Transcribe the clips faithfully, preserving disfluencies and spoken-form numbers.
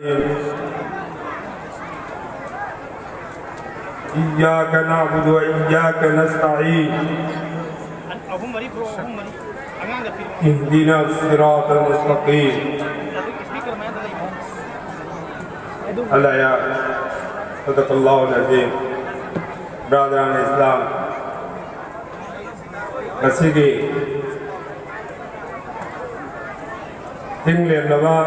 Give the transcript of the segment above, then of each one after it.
إياك نعبد وإياك نستعين. اهدنا الصراط المستقيم. الآية. صدق الله العظيم. Brother in Islam, ꯉꯁꯤꯒꯤ ꯊꯤꯡꯂꯦꯝꯂꯕ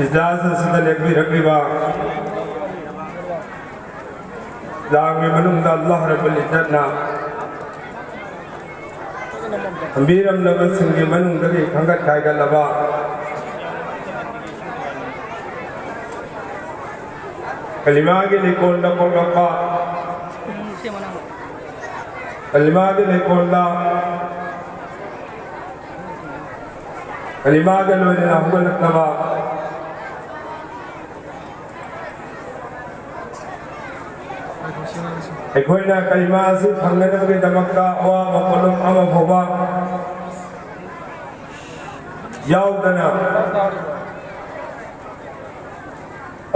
ꯏꯖꯂꯥꯁ ꯑꯁꯤꯗ ꯂꯦꯡꯕꯤꯔꯛꯂꯤꯕ ꯏꯁꯂꯥꯝꯒꯤ ꯃꯅꯨꯡꯗ ꯑꯜꯂꯥꯍ ꯔꯕꯨꯜ ꯏꯖꯠꯅ ꯊꯝꯕꯤꯔꯝꯂꯕꯁꯤꯡꯒꯤ ꯃꯅꯨꯡꯗꯒꯤ ꯈꯟꯒꯠ ꯈꯥꯏꯒꯠꯂꯕ ꯀꯂꯤꯃꯥꯒꯤ ꯂꯩꯀꯣꯜꯗ ꯄꯣꯛꯂꯛꯄ, ꯀꯂꯤꯃꯥꯒꯤ ꯂꯩꯀꯣꯜꯗ ꯀꯂꯤꯃꯥꯒ ꯂꯣꯏꯅꯅ ꯍꯧꯒꯠꯂꯛꯅꯕ, ꯑꯩꯈꯣꯏꯅ ꯀꯂꯤꯃꯥ ꯑꯁꯤ ꯐꯪꯅꯅꯕꯒꯤꯗꯃꯛꯇ ꯑꯋꯥꯕ ꯄꯣꯠꯂꯨꯝ ꯑꯃ ꯐꯥꯎꯕ ꯌꯥꯎꯗꯅ,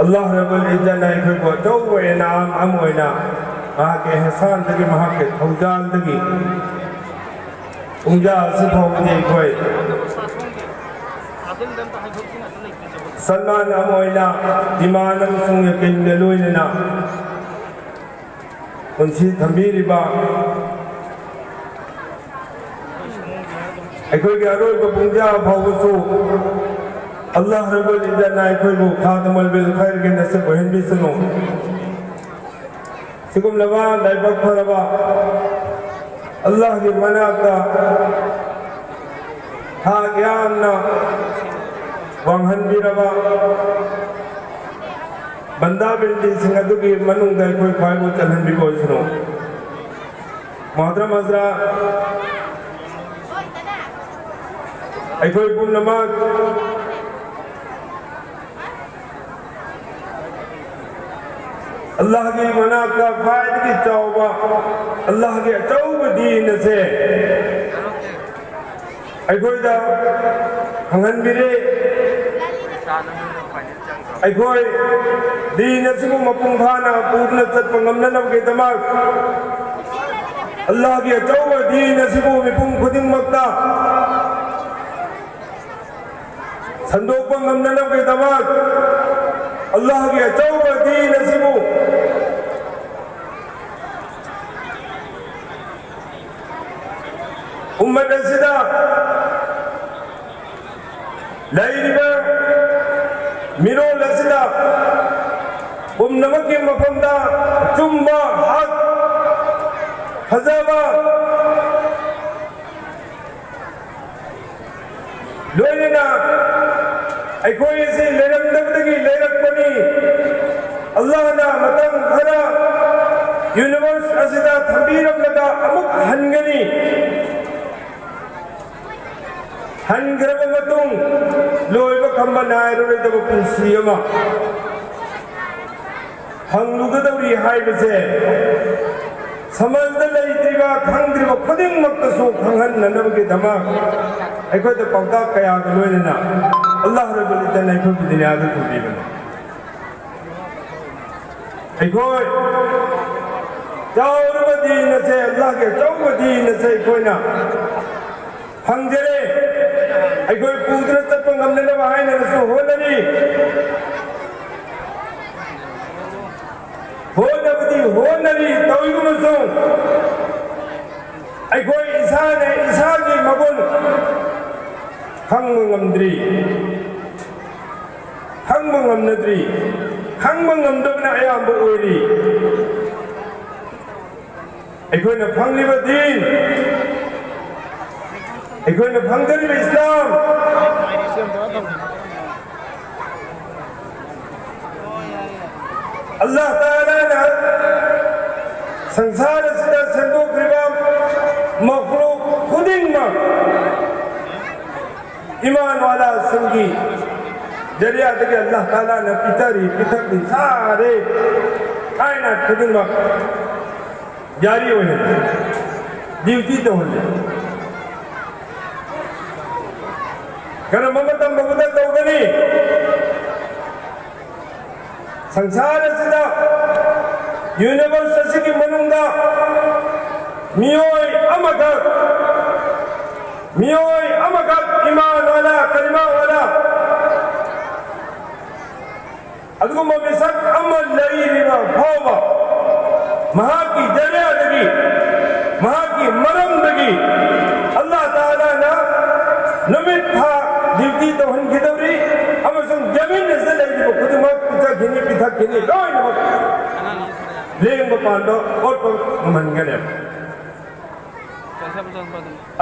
ꯑꯜꯂꯥꯍ ꯔꯕꯨꯜ ꯏꯖꯠꯅ ꯑꯩꯈꯣꯏꯕꯨ ꯑꯆꯧꯕ ꯏꯅꯥꯝ ꯑꯃ ꯑꯣꯏꯅ ꯃꯍꯥꯛꯀꯤ ꯑꯦꯍꯁꯥꯟꯗꯒꯤ, ꯃꯍꯥꯛꯀꯤ ꯊꯧꯖꯥꯜꯗꯒꯤ ꯄꯨꯡꯖꯥ ꯑꯁꯤ ꯐꯥꯎꯕꯗꯤ ꯑꯩꯈꯣꯏ ꯁꯜꯃꯥꯟ ꯑꯃ ꯑꯣꯏꯅ ꯏꯃꯥꯟ ꯑꯃꯁꯨꯡ ꯌꯀꯤꯟꯒ ꯂꯣꯏꯅꯅ ꯄꯨꯟꯁꯤ ꯊꯝꯕꯤꯔꯤꯕ ꯑꯩꯈꯣꯏꯒꯤ ꯑꯔꯣꯏꯕ ꯄꯨꯡꯖꯥ ꯐꯥꯎꯕꯁꯨ ꯑꯜꯂꯥꯍ ꯔꯕꯨꯜ ꯏꯖꯠꯅ ꯑꯩꯈꯣꯏꯕꯨ ꯈꯥꯇꯃꯨꯜ ꯕꯤꯜ ꯈꯩꯔꯒꯤ ꯅꯁꯤꯕ ꯑꯣꯏꯍꯟꯕꯤꯁꯅꯨ꯫ ꯁꯤꯒꯨꯝꯂꯕ ꯂꯥꯏꯕꯛ ꯐꯔꯕ ꯑꯜꯂꯥꯍꯒꯤ ꯃꯅꯥꯛꯇ ꯊꯥꯛ ꯌꯥꯝꯅ ꯋꯥꯡꯍꯟꯕꯤꯔꯕ ꯕꯟꯗꯥ ꯕꯤꯟꯗꯤꯁꯤꯡ ꯑꯗꯨꯒꯤ ꯃꯅꯨꯡꯗ ꯑꯩꯈꯣꯏ ꯈ꯭ꯋꯥꯏꯕꯨ ꯆꯜꯍꯟꯕꯤꯕ ꯑꯣꯏꯁꯅꯨ꯫ ꯃꯣꯍꯇꯔꯝ ꯍꯖꯔꯥꯠ, ꯑꯩꯈꯣꯏ ꯄꯨꯝꯅꯃꯛ ꯑꯜꯂꯥꯍꯒꯤ ꯃꯅꯥꯛꯇ ꯈ꯭ꯋꯥꯏꯗꯒꯤ ꯆꯥꯎꯕ, ꯑꯜꯂꯥꯍꯒꯤ ꯑꯆꯧꯕ ꯗꯤꯟ ꯑꯁꯦ ꯑꯩꯈꯣꯏꯗ ꯈꯪꯍꯟꯕꯤꯔꯦ꯫ ꯑꯩꯈꯣꯏ ꯗꯤꯟ ꯑꯁꯤꯕꯨ ꯃꯄꯨꯡ ꯐꯥꯅ ꯄꯨꯗꯨꯅ ꯆꯠꯄ ꯉꯝꯅꯅꯕꯒꯤꯗꯃꯛ, ꯑꯜꯂꯥꯍꯒꯤ ꯑꯆꯧꯕ ꯗꯤꯟ ꯑꯁꯤꯕꯨ ꯃꯤꯄꯨꯝ ꯈꯨꯗꯤꯡꯃꯛꯇ ꯁꯟꯗꯣꯛꯄ ꯉꯝꯅꯅꯕꯒꯤꯗꯃꯛ, ꯑꯜꯂꯥꯍꯒꯤ ꯑꯆꯧꯕ ꯗꯤꯟ ꯑꯁꯤꯕꯨ ꯎꯝꯃꯠ ꯑꯁꯤꯗ ꯂꯩꯔꯤꯕ ꯃꯤꯔꯣꯜ ꯑꯁꯤꯗ ꯄꯨꯝꯅꯃꯛꯀꯤ ꯃꯐꯝꯗ ꯑꯆꯨꯝꯕ, ꯍꯛ, ꯐꯖꯕ, ꯂꯣꯏꯅꯅ ꯑꯩꯈꯣꯏ ꯑꯁꯤ ꯂꯩꯔꯝꯗꯕꯗꯒꯤ ꯂꯩꯔꯛꯄꯅꯤ꯫ ꯑꯜꯂꯥꯍꯅ ꯃꯇꯝ ꯈꯔ ꯌꯨꯅꯤꯚꯔꯁ ꯑꯁꯤꯗ ꯊꯝꯕꯤꯔꯝꯂꯒ ꯑꯃꯨꯛ ꯍꯟꯒꯅꯤ꯫ ꯍꯟꯈ꯭ꯔꯕ ꯃꯇꯨꯡ ꯂꯣꯏꯕ ꯈꯝꯕ ꯅꯥꯏꯔꯔꯣꯏꯗꯕ ꯄꯨꯟꯁꯤ ꯑꯃ ꯐꯪꯂꯨꯒꯗꯧꯔꯤ ꯍꯥꯏꯕꯁꯦ ꯁꯃꯥꯖꯗ ꯂꯩꯇ꯭ꯔꯤꯕ, ꯈꯪꯗ꯭ꯔꯤꯕ ꯈꯨꯗꯤꯡꯃꯛꯇꯁꯨ ꯈꯪꯍꯟꯅꯅꯕꯒꯤꯗꯃꯛ ꯑꯩꯈꯣꯏꯗ ꯄꯥꯎꯇꯥꯛ ꯀꯌꯥꯒ ꯂꯣꯏꯅꯅ ꯑꯜꯂꯥꯍ ꯔꯕꯨꯜ ꯏꯖꯠꯅ ꯑꯩꯈꯣꯏꯕꯨ ꯗꯨꯅꯤꯌꯥꯗ ꯊꯝꯕꯤꯕꯅꯤ꯫ ꯑꯩꯈꯣꯏ ꯆꯥꯎꯔꯕ ꯗꯤꯟ ꯑꯁꯦ, ꯑꯜꯂꯥꯍꯒꯤ ꯑꯆꯧꯕ ꯗꯤꯟ ꯑꯁꯦ ꯑꯩꯈꯣꯏꯅ ꯐꯪꯖꯔꯦ꯫ ꯑꯩꯈꯣꯏ ꯄꯨꯗꯨꯅ ꯆꯠꯄ ꯉꯝꯅꯅꯕ ꯍꯥꯏꯅꯅꯁꯨ ꯍꯣꯠꯅꯔꯤ꯫ ꯍꯣꯠꯅꯕꯗꯤ ꯍꯣꯠꯅꯔꯤ, ꯇꯧꯔꯤꯕ ꯑꯃꯁꯨꯡ ꯑꯩꯈꯣꯏ ꯏꯁꯥꯅ ꯏꯁꯥꯒꯤ ꯃꯒꯨꯟ ꯈꯪꯕ ꯉꯝꯗ꯭ꯔꯤ, ꯈꯪꯕ ꯉꯝꯅꯗ꯭ꯔꯤ, ꯈꯪꯕ ꯉꯝꯗꯕꯅ ꯑꯌꯥꯝꯕ ꯑꯣꯏꯔꯤ꯫ ꯑꯩꯈꯣꯏꯅ ꯐꯪꯂꯤꯕ ꯗꯤꯟ, ꯑꯩꯈꯣꯏꯅ ꯐꯪꯖꯔꯤꯕ ꯏꯁꯂꯥꯝ, ꯑꯜꯂꯥꯍ ꯇꯥꯂꯥꯅ ꯁꯪꯁꯥꯔ ꯑꯁꯤꯗ ꯁꯦꯝꯗꯣꯛꯈ꯭ꯔꯤꯕ ꯃꯈꯂꯨꯛ ꯈꯨꯗꯤꯡꯃꯛ ꯏꯃꯥꯟ ꯋꯥꯂꯥꯁꯤꯡꯒꯤ ꯖꯔꯤꯌꯥꯗꯒꯤ ꯑꯜꯂꯥꯍ ꯇꯥꯂꯥꯅ ꯄꯤꯊꯔꯤ, ꯄꯤꯊꯛꯂꯤ, ꯁꯥꯔꯦ꯫ ꯀꯥꯏꯅ ꯈꯨꯗꯤꯡꯃꯛ ꯖꯥꯔꯤ ꯑꯣꯏꯍꯜꯂꯤ, ꯗ꯭ꯌꯨꯇꯤ ꯇꯧꯍꯜꯂꯤ꯫ ꯀꯔꯝꯕ ꯃꯇꯝ ꯐꯥꯎꯕꯗ ꯇꯧꯒꯅꯤ? ꯁꯪꯁꯥꯔ ꯑꯁꯤꯗ, ꯌꯨꯅꯤꯚꯔꯁ ꯑꯁꯤꯒꯤ ꯃꯅꯨꯡꯗ ꯃꯤꯑꯣꯏ ꯑꯃꯈꯛ, ꯃꯤꯑꯣꯏ ꯑꯃꯈꯛ ꯏꯃꯥꯟ ꯋꯥꯂꯥ, ꯀꯂꯤꯃꯥ ꯋꯥꯂꯥ, ꯑꯗꯨꯒꯨꯝꯕ ꯃꯤꯁꯛ ꯑꯃ ꯂꯩꯔꯤꯕ ꯐꯥꯎꯕ, ꯃꯍꯥꯛꯀꯤ ꯖꯔꯤꯌꯥꯗꯒꯤ, ꯃꯍꯥꯛꯀꯤ ꯃꯔꯝꯗꯒꯤ ꯑꯜꯂꯥꯍ ꯇꯥꯂꯥꯅ ꯅꯨꯃꯤꯠ ꯊꯥ ꯗ꯭ꯌꯨꯇꯤ ꯇꯧꯍꯟꯈꯤꯗꯧꯔꯤ, ꯑꯃꯁꯨꯡ ꯖꯃꯤꯟ ꯑꯁꯤꯗ ꯂꯩꯔꯤꯕ ꯈꯨꯗꯤꯡꯃꯛ ꯄꯤꯊꯛꯈꯤꯅꯤ, ꯄꯤꯊꯛꯈꯤꯅꯤ, ꯂꯣꯏꯅꯃꯛ ꯂꯦꯡꯕ ꯄꯥꯟꯕ ꯑꯣꯠꯄ ꯉꯝꯍꯟꯒꯅꯦꯕ꯫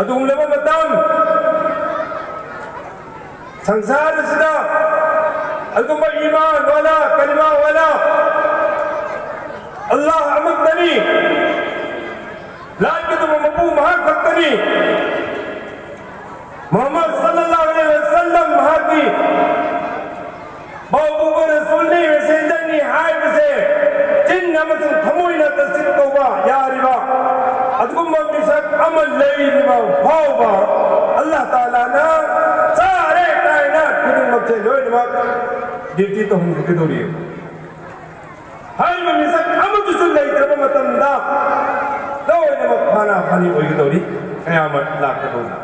ꯑꯗꯨꯒꯨꯝꯂꯕ ꯃꯇꯝ, ꯁꯪꯁꯥꯔ ꯑꯁꯤꯗ ꯑꯗꯨꯒꯨꯝꯕ ꯏꯃꯥꯟ ꯋꯥꯂꯥ, ꯀꯂꯤꯃꯥ ꯋꯥꯂꯥ, ꯑꯜꯂꯥꯍ ꯑꯃꯠꯇꯅꯤ, ꯂꯥꯠꯀꯗꯕ ꯃꯄꯨ ꯃꯍꯥꯛ ꯈꯛꯇꯅꯤ꯫ ꯃꯨꯍꯝꯃꯗ ꯁꯜꯂꯜꯂꯥꯍꯨ ꯑꯂꯩꯍꯤ ꯋꯁꯜꯂꯝ ꯃꯍꯥꯛꯀꯤ ꯄꯥꯎ ꯄꯨꯕ ꯔꯁꯨꯜꯅꯤ, ꯃꯦꯁꯦꯟꯖꯔꯅꯤ ꯍꯥꯏꯕꯁꯦ ꯆꯤꯟ ꯑꯃꯁꯨꯡ ꯊꯃꯣꯏꯅ ꯇꯁꯗꯤꯛ ꯇꯧꯕ ꯌꯥꯔꯤꯕ ꯑꯗꯨꯒꯨꯝꯕ ꯃꯤꯁꯛ ꯑꯃ ꯂꯩꯔꯤꯕ ꯐꯥꯎꯕ, ꯑꯜꯂꯥꯍ ꯇꯥꯂꯥꯅ ꯆꯥꯔꯦ ꯀꯥꯏꯅ ꯈꯨꯗꯤꯡꯃꯛꯁꯦ ꯂꯣꯏꯅꯃꯛ ꯗ꯭ꯌꯨꯇꯤ ꯇꯧꯍꯟꯕꯤꯒꯗꯧꯔꯤ꯫ ꯍꯥꯏꯔꯤꯕ ꯃꯤꯁꯛ ꯑꯃꯗꯨꯁꯨ ꯂꯩꯇ꯭ꯔꯕ ꯃꯇꯝꯗ ꯂꯣꯏꯅꯃꯛ ꯐꯥꯅ ꯐꯥꯅꯤ ꯑꯣꯏꯒꯗꯧꯔꯤ, ꯀꯌꯥꯃꯠ ꯂꯥꯛꯀꯗꯧꯔꯤ꯫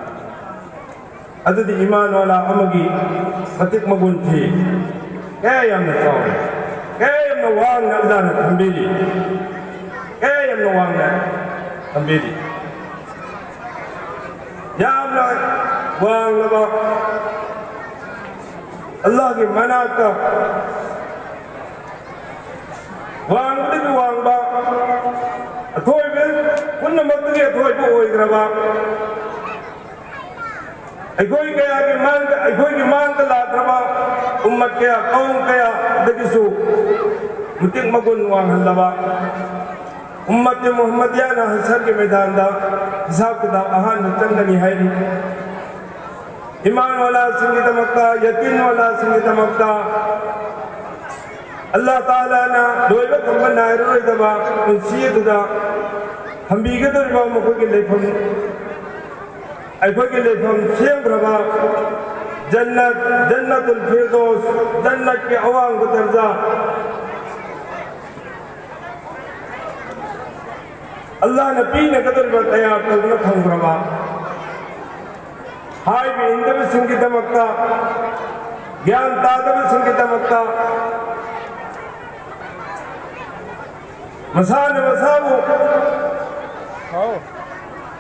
ꯑꯗꯨꯗꯤ ꯏꯃꯥꯟ ꯋꯥꯂꯥ ꯑꯃꯒꯤ ꯃꯇꯤꯛ ꯃꯒꯨꯟꯁꯤ ꯀꯌꯥ ꯌꯥꯝꯅ ꯆꯥꯎꯔꯤ, ꯀꯌꯥ ꯌꯥꯝꯅ ꯋꯥꯡꯅ ꯑꯜꯂꯥꯍꯅ ꯊꯝꯕꯤꯔꯤ, ꯀꯌꯥ ꯌꯥꯝꯅ ꯋꯥꯡꯅ ꯊꯝꯕꯤꯔꯤ꯫ ꯌꯥꯝꯅ ꯋꯥꯡꯂꯕ ꯑꯜꯂꯥꯍꯒꯤ ꯃꯅꯥꯛꯇ ꯋꯥꯡꯕꯗꯒꯤ ꯋꯥꯡꯕ, ꯑꯊꯣꯏꯕ ꯄꯨꯝꯅꯃꯛꯇꯒꯤ ꯑꯊꯣꯏꯕ ꯑꯣꯏꯈ꯭ꯔꯕ, ꯑꯩꯈꯣꯏ ꯀꯌꯥꯒꯤ ꯃꯥꯡꯗ, ꯑꯩꯈꯣꯏꯒꯤ ꯃꯥꯡꯗ ꯂꯥꯛꯈ꯭ꯔꯕ ꯎꯝꯃꯠ ꯀꯌꯥ, ꯀꯧꯝ ꯀꯌꯥꯗꯒꯤꯁꯨ ꯃꯇꯤꯛ ꯃꯒꯨꯟ ꯋꯥꯡꯍꯜꯂꯕ ꯎꯝꯃꯠꯇꯤ ꯃꯨꯍꯝꯃꯗꯤꯌꯥꯅ ꯍꯁꯔꯒꯤ ꯃꯩꯗꯥꯟꯗ ꯍꯤꯁꯥꯕ ꯀꯤꯇꯥꯕ ꯑꯍꯥꯟꯕ ꯆꯪꯒꯅꯤ ꯍꯥꯏꯔꯤ꯫ ꯏꯃꯥꯟ ꯋꯥꯂꯥꯁꯤꯡꯒꯤꯗꯃꯛꯇ, ꯌꯇꯤꯝ ꯋꯥꯂꯥꯁꯤꯡꯒꯤꯗꯃꯛꯇ ꯑꯜꯂꯥꯍ ꯇꯥꯂꯥꯅ ꯂꯣꯏꯕ ꯈꯝꯕ ꯅꯥꯏꯔꯔꯣꯏꯗꯕ ꯄꯨꯟꯁꯤ ꯑꯗꯨꯗ ꯊꯝꯕꯤꯒꯗꯧꯔꯤꯕ ꯃꯈꯣꯏꯒꯤ ꯂꯩꯐꯝ, ꯑꯩꯈꯣꯏꯒꯤ ꯂꯩꯐꯝ ꯁꯦꯝꯈ꯭ꯔꯕ ꯖꯟꯅꯠ, ꯖꯟꯅꯇꯨꯜ ꯐꯤꯔꯗꯧꯁ, ꯖꯟꯅꯠꯀꯤ ꯑꯋꯥꯡꯕ ꯗꯔꯖꯥ ꯑꯜꯂꯥꯍꯅ ꯄꯤꯅꯒꯗꯧꯔꯤꯕ ꯇꯌꯥꯔ ꯇꯧꯗꯨꯅ ꯊꯝꯈ꯭ꯔꯕ ꯍꯥꯏꯕ ꯏꯟꯗꯕꯁꯤꯡꯒꯤꯗꯃꯛꯇ, ꯒ꯭ꯌꯥꯟ ꯇꯥꯗꯕꯁꯤꯡꯒꯤꯗꯃꯛꯇ, ꯃꯁꯥꯅ ꯃꯁꯥꯕꯨ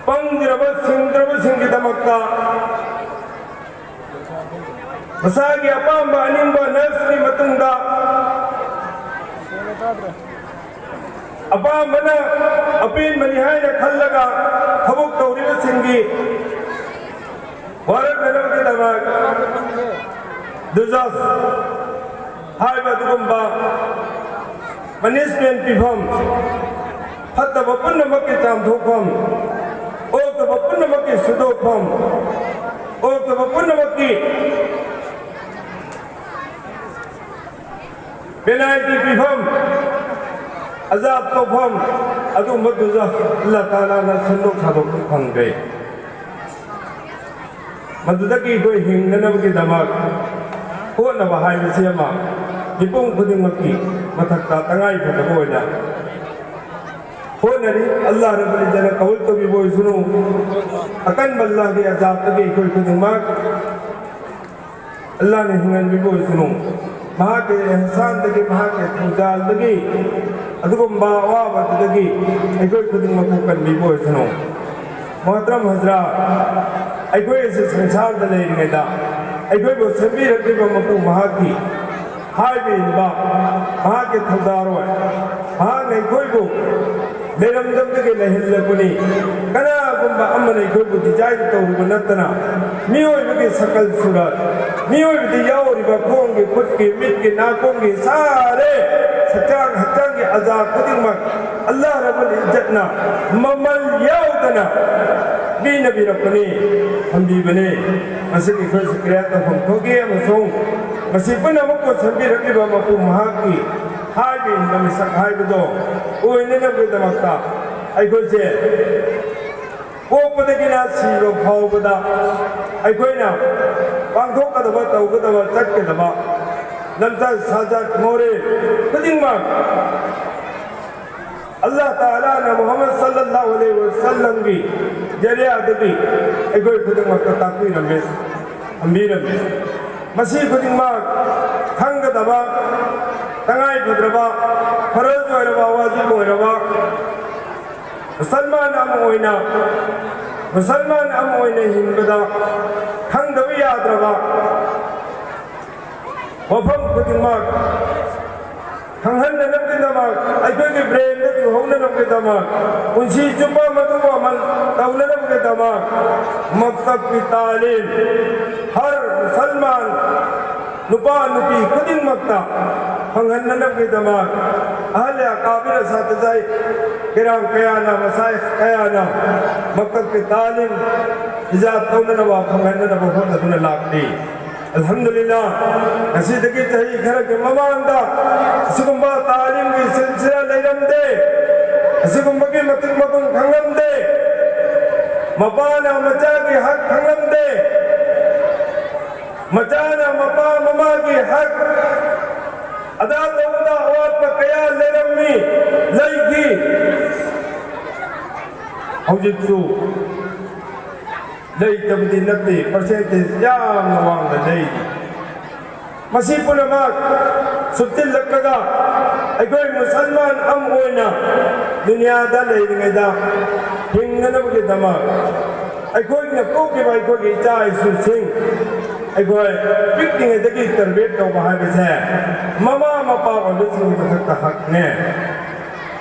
ꯄꯪꯗ꯭ꯔꯕ, ꯁꯤꯡꯗ꯭ꯔꯕꯁꯤꯡꯒꯤꯗꯃꯛꯇ ꯃꯁꯥꯒꯤ ꯑꯄꯥꯝꯕ ꯑꯅꯤꯡꯕ ꯅꯐꯁꯀꯤ ꯃꯇꯨꯡꯗ ꯑꯄꯥꯝꯕꯅ ꯑꯄꯦꯟꯕꯅꯤ ꯍꯥꯏꯅ ꯈꯜꯂꯒ ꯊꯕꯛ ꯇꯧꯔꯤꯕꯁꯤꯡꯒꯤ ꯋꯥꯔꯛꯅꯅꯕꯒꯤꯗꯃꯛ ꯗꯨꯖꯈ ꯍꯥꯏꯕ ꯑꯗꯨꯒꯨꯝꯕ ꯄꯅꯤꯁꯃꯦꯟ ꯄꯤꯐꯝ, ꯐꯠꯇꯕ ꯄꯨꯝꯅꯃꯛꯀꯤ ꯆꯥꯝꯊꯣꯛꯐꯝ, ꯑꯣꯛꯇꯕ ꯄꯨꯝꯅꯃꯛꯀꯤ ꯁꯨꯗꯣꯛꯐꯝ, ꯑꯣꯛꯇꯕ ꯄꯨꯝꯅꯃꯛꯀꯤ ꯄꯦꯅꯥꯜꯇꯤ ꯄꯤꯐꯝ, ꯑꯖꯥꯕ ꯇꯧꯐꯝ, ꯑꯗꯨꯒꯨꯝꯕ ꯗꯨꯖꯈ ꯑꯜꯂꯥꯍ ꯇꯥꯂꯥꯅ ꯁꯦꯝꯗꯣꯛ ꯁꯥꯗꯣꯛꯄ ꯐꯪꯗ꯭ꯔꯦ꯫ ꯃꯗꯨꯗꯒꯤ ꯑꯩꯈꯣꯏ ꯍꯤꯡꯅꯅꯕꯒꯤꯗꯃꯛ ꯍꯣꯠꯅꯕ ꯍꯥꯏꯕꯁꯤ ꯑꯃ ꯃꯤꯄꯨꯝ ꯈꯨꯗꯤꯡꯃꯛꯀꯤ ꯃꯊꯛꯇ ꯇꯉꯥꯏ ꯐꯗꯕ ꯑꯣꯏꯅ ꯍꯣꯠꯅꯔꯤ꯫ ꯑꯜꯂꯥꯍ ꯔꯕꯨꯜ ꯏꯖ꯭ꯖꯠꯅ ꯀꯕꯨꯜ ꯇꯧꯕꯤꯕ ꯑꯣꯏꯁꯅꯨ꯫ ꯑꯀꯟꯕ ꯑꯜꯂꯥꯍꯒꯤ ꯑꯖꯥꯕꯇꯒꯤ ꯑꯩꯈꯣꯏ ꯈꯨꯗꯤꯡꯃꯛ ꯑꯜꯂꯥꯍꯅ ꯍꯤꯡꯍꯟꯕꯤꯕ ꯑꯣꯏꯁꯅꯨ꯫ ꯃꯍꯥꯛꯀꯤ ꯑꯦꯍꯁꯥꯟꯗꯒꯤ, ꯃꯍꯥꯛꯀꯤ ꯊꯧꯖꯥꯜꯗꯒꯤ, ꯑꯗꯨꯒꯨꯝꯕ ꯑꯋꯥꯕꯗꯨꯗꯒꯤ ꯑꯩꯈꯣꯏ ꯈꯨꯗꯤꯡꯃꯛꯄꯨ ꯀꯟꯕꯤꯕ ꯑꯣꯏꯁꯅꯨ꯫ ꯃꯣꯍꯇꯔꯝ ꯍꯖꯔꯥꯠ, ꯑꯩꯈꯣꯏ ꯑꯁꯤ ꯁꯪꯁꯥꯔꯗ ꯂꯩꯔꯤꯉꯩꯗ ꯑꯩꯈꯣꯏꯕꯨ ꯁꯦꯝꯕꯤꯔꯛꯂꯤꯕ ꯃꯄꯨ ꯃꯍꯥꯛꯀꯤ ꯍꯥꯏꯕ ꯏꯟꯕ, ꯃꯍꯥꯛꯀꯤ ꯊꯧꯗꯥꯔꯣꯏ, ꯃꯍꯥꯛꯅ ꯑꯩꯈꯣꯏꯕꯨ ꯂꯩꯔꯝꯗꯕꯗꯒꯤ ꯂꯩꯍꯜꯂꯛꯄꯅꯤ꯫ ꯀꯅꯥꯒꯨꯝꯕ ꯑꯃꯅ ꯑꯩꯈꯣꯏꯕꯨ ꯗꯤꯖꯥꯏꯟ ꯇꯧꯔꯨꯕ ꯅꯠꯇꯅ, ꯃꯤꯑꯣꯏꯕꯒꯤ ꯁꯀꯜ ꯁꯨꯔꯠ, ꯃꯤꯑꯣꯏꯕꯗ ꯌꯥꯎꯔꯤꯕ ꯈꯣꯡꯒꯤ, ꯈꯨꯠꯀꯤ, ꯃꯤꯠꯀꯤ, ꯅꯥꯀꯣꯡꯒꯤ, ꯁꯥꯔꯦ ꯁꯛꯆꯥꯡ ꯍꯛꯆꯥꯡꯒꯤ ꯑꯖꯥ ꯈꯨꯗꯤꯡꯃꯛ ꯑꯜꯂꯥꯍ ꯔꯕꯨꯜ ꯏꯖ꯭ꯖꯠꯅ ꯃꯃꯜ ꯌꯥꯎꯗꯅ ꯄꯤꯅꯕꯤꯔꯛꯄꯅꯤ, ꯊꯝꯕꯤꯕꯅꯤ꯫ ꯃꯁꯤꯒꯤ ꯑꯩꯈꯣꯏ ꯁꯨꯀ꯭ꯔꯤꯌꯥ ꯇꯧꯐꯝ ꯊꯣꯛꯏ ꯑꯃꯁꯨꯡ ꯃꯁꯤ ꯄꯨꯝꯅꯃꯛꯄꯨ ꯁꯦꯝꯕꯤꯔꯛꯂꯤꯕ ꯃꯄꯨ ꯃꯍꯥꯛꯀꯤ ꯍꯥꯏꯕ ꯏꯟꯕ ꯃꯤꯁꯛ ꯍꯥꯏꯕꯗꯣ ꯑꯣꯏꯅꯅꯕꯒꯤꯗꯃꯛꯇ ꯑꯩꯈꯣꯏꯁꯦ ꯄꯣꯛꯄꯗꯒꯤꯅ ꯁꯤꯕ ꯐꯥꯎꯕꯗ ꯑꯩꯈꯣꯏꯅ ꯄꯥꯡꯊꯣꯛꯀꯗꯕ, ꯇꯧꯒꯗꯕ, ꯆꯠꯀꯗꯕ ꯂꯝꯆꯠ ꯁꯥꯖꯠ ꯃꯣꯔꯦ ꯈꯨꯗꯤꯡꯃꯛ ꯑꯜꯂꯥꯍ ꯇꯥꯂꯥꯅ ꯃꯨꯍꯝꯃꯗ ꯁꯜꯂꯜꯂꯥꯍꯨ ꯑꯂꯩꯍꯤ ꯋꯁꯜꯂꯝꯒꯤ ꯖꯔꯤꯌꯥꯗꯒꯤ ꯑꯩꯈꯣꯏ ꯈꯨꯗꯤꯡꯃꯛꯇ ꯇꯥꯛꯄꯤꯔꯝꯃꯤ, ꯊꯝꯕꯤꯔꯝꯃꯤ꯫ ꯃꯁꯤ ꯈꯨꯗꯤꯡꯃꯛ ꯈꯪꯒꯗꯕ, ꯇꯉꯥꯏꯐꯗ꯭ꯔꯕ, ꯐꯔꯖ ꯑꯣꯏꯔꯕ, ꯋꯥꯖꯤꯕ ꯑꯣꯏꯔꯕ, ꯃꯨꯁꯜꯃꯥꯟ ꯑꯃ ꯑꯣꯏꯅ, ꯃꯨꯁꯜꯃꯥꯟ ꯑꯃ ꯑꯣꯏꯅ ꯍꯤꯡꯕꯗ ꯈꯪꯗꯕ ꯌꯥꯗ꯭ꯔꯕ ꯋꯥꯐꯝ ꯈꯨꯗꯤꯡꯃꯛ ꯈꯪꯍꯟꯅꯅꯕꯒꯤꯗꯃꯛ, ꯑꯩꯈꯣꯏꯒꯤ ꯕ꯭ꯔꯦꯟꯗ ꯆꯨꯍꯧꯅꯅꯕꯒꯤꯗꯃꯛ, ꯄꯨꯟꯁꯤ ꯆꯨꯞꯄ ꯃꯗꯨꯕꯨ ꯑꯃꯜ ꯇꯧꯅꯅꯕꯒꯤꯗꯃꯛ ꯃꯛꯇꯕꯀꯤ ꯇꯥꯂꯤꯝ ꯍꯔ ꯃꯨꯁꯜꯃꯥꯟ ꯅꯨꯄꯥ ꯅꯨꯄꯤ ꯈꯨꯗꯤꯡꯃꯛꯇ ꯐꯪꯍꯟꯅꯅꯕꯒꯤꯗꯃꯛ ꯑꯍꯜ ꯑꯀꯥꯕꯤꯔ ꯑꯁꯥꯇꯤꯖꯥ ꯀꯤꯔꯥꯝ ꯀꯌꯥꯅ, ꯃꯁꯥꯏꯈ ꯀꯌꯥꯅ ꯃꯛꯇꯕꯀꯤ ꯇꯥꯂꯤꯝ ꯏꯖꯥꯗ ꯇꯧꯅꯅꯕ, ꯐꯪꯍꯟꯅꯅꯕ ꯍꯣꯠꯅꯗꯨꯅ ꯂꯥꯛꯂꯤ꯫ ꯑꯜꯍꯝꯗꯨꯂꯤꯜꯂꯥꯍ, ꯉꯁꯤꯗꯒꯤ ꯆꯍꯤ ꯈꯔꯒꯤ ꯃꯃꯥꯡꯗ ꯑꯁꯤꯒꯨꯝꯕ ꯇꯥꯂꯤꯝꯒꯤ ꯁꯤꯜꯁꯤꯂꯥ ꯂꯩꯔꯝꯗꯦ, ꯑꯁꯤꯒꯨꯝꯕꯒꯤ ꯃꯇꯤꯛ ꯃꯒꯨꯟ ꯈꯪꯂꯝꯗꯦ, ꯃꯄꯥꯅ ꯃꯆꯥꯒꯤ ꯍꯛ ꯈꯪꯂꯝꯗꯦ, ꯃꯆꯥꯅ ꯃꯄꯥ ꯃꯃꯥꯒꯤ ꯍꯛ ꯑꯗꯥ ꯇꯧꯕꯗ ꯑꯋꯥꯠꯄ ꯀꯌꯥ ꯂꯩꯔꯝꯃꯤ, ꯂꯩꯈꯤ꯫ ꯍꯧꯖꯤꯛꯁꯨ ꯂꯩꯇꯕꯗꯤ ꯅꯠꯇꯦ, ꯄꯔꯁꯦꯟꯇꯦꯖ ꯌꯥꯝꯅ ꯋꯥꯡꯅ ꯂꯩꯔꯤ꯫ ꯃꯁꯤ ꯄꯨꯝꯅꯃꯛ ꯁꯨꯞꯆꯤꯜꯂꯛꯂꯒ ꯑꯩꯈꯣꯏ ꯃꯨꯁꯜꯃꯥꯟ ꯑꯃ ꯑꯣꯏꯅ ꯗꯨꯅꯤꯌꯥꯗ ꯂꯩꯔꯤꯉꯩꯗ ꯍꯤꯡꯅꯅꯕꯒꯤꯗꯃꯛ ꯑꯩꯈꯣꯏꯅ ꯄꯣꯛꯂꯤꯕ ꯑꯩꯈꯣꯏꯒꯤ ꯏꯆꯥ ꯏꯁꯨꯁꯤꯡ ꯑꯩꯈꯣꯏ ꯄꯤꯛꯂꯤꯉꯩꯗꯒꯤ ꯇꯔꯕꯤꯌꯠ ꯇꯧꯕ ꯍꯥꯏꯕꯁꯦ ꯃꯃꯥ ꯃꯄꯥ ꯑꯣꯏꯕꯁꯤꯡꯒꯤ ꯃꯊꯛꯇ ꯍꯛꯅꯦ꯫